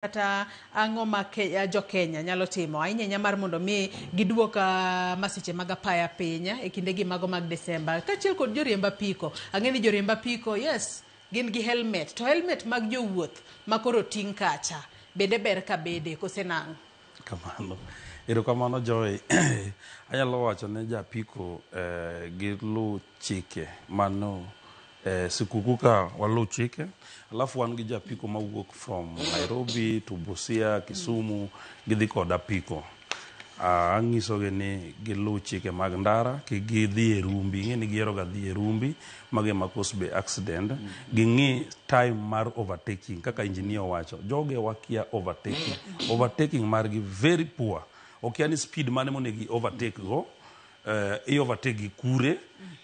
Kata ang'o ma jo Kenya nyalo timo ahinya ahinya mar mondo mi giduok masiche mag apaya piny e kindegi mago mag Desemba kaachiel kod joriemb apiko. Ang'e ni joriemb apiko, yes, gin gi helmet to helmet mag jowuoth ma koro ting' kacha bende ber ka bede kose nang'o? Kamano. Erokamano, Joy. Anyalo wacho ne japiko giluw chike mano sikuku ka waluw chike. Alafu wan gi japiko mawuok from Nairobi to Busia, Kisumu, gidhi kod apiko. Ang'isogi ni giluw chike mag ndara, kik gidhi e rumbi. Ing'e ni gihero ga dhi e rumbi, mago ema cause be accident. Ging'i time mar overtaking, kaka engineer owacho. Joge wakia overtaking. Overtaking margi very poor. Okia ni speed mane monego i overtake go, i overtake gi kure.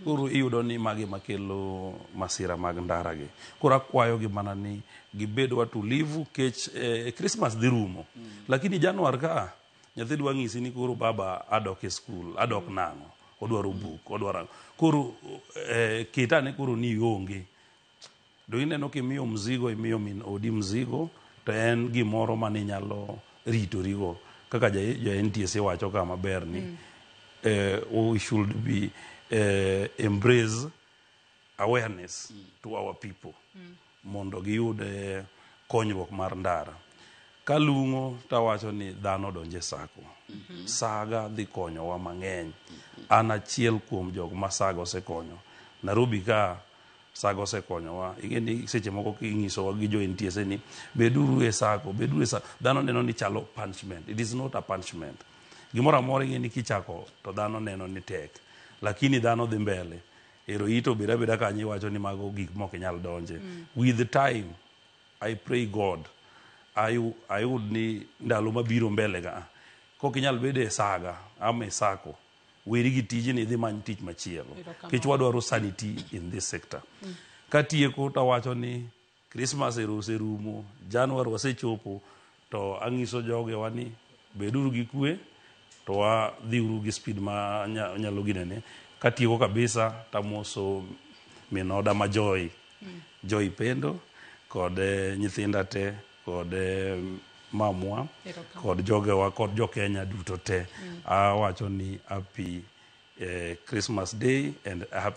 Koro iyudo ni magi ema kelo masira mag ndara gi. Koro akwayo gi mana ni gibed watulivu kech Christmas dhi rumo. Lakini Januar ka nyathi dwa ng'isi ni koro baba adok e skul, adok nang'o? Odwaro buk, odwaro ang'o. Koro ket ane koro ni ionge. Do ineno kimiyo mzigo, imiyo min odi mzigo, to en gimoro mane inyalo ritorigo. Kaka ja NTSA wacho ka maber ni we should be embrace awareness to our people mondo giyud konyruok mar ndara. Kalung'o tawacho ni dhano donje sacco. Saga dhi konyowa mang'eny. An achiel kuom jok ma saga osekonyo. Nairobi ka saga osekonyowa. Ing'e ni seche moko kinyisowa gi jo NTSA ni beduru e sacco, beduru e sacco. Dhano neno ni chalo punishment. It is not a punishment. Gimoro amora ing'e ni kichako to dhano neno ni tek. Lakini dhano dhi mbele. Ero ito bed abeda kanyo iwacho ni mago gik mok inyal donje. With time, I pray God ayud ni ndalo mabiro mbele ka kok inyal bedo e saga ama e sacco, weri gi tijni, idhi many tich machielo. Erokamano. Nikech wadwaro sanity in this sector. Katieko tawacho ni Christmas ero oserumo, January wasechopo, to ang'iso jogewa ni beduru gi kwe to wadhiuru gi speed ma nyalo ginene. Katieko kabisa tamoso min oda ma Joy, Joy Pendo kod nyithinda te kod mamwa Erokamano. Kod jogewa kod jokenya duto te. Awacho ni happy Christmas day and happy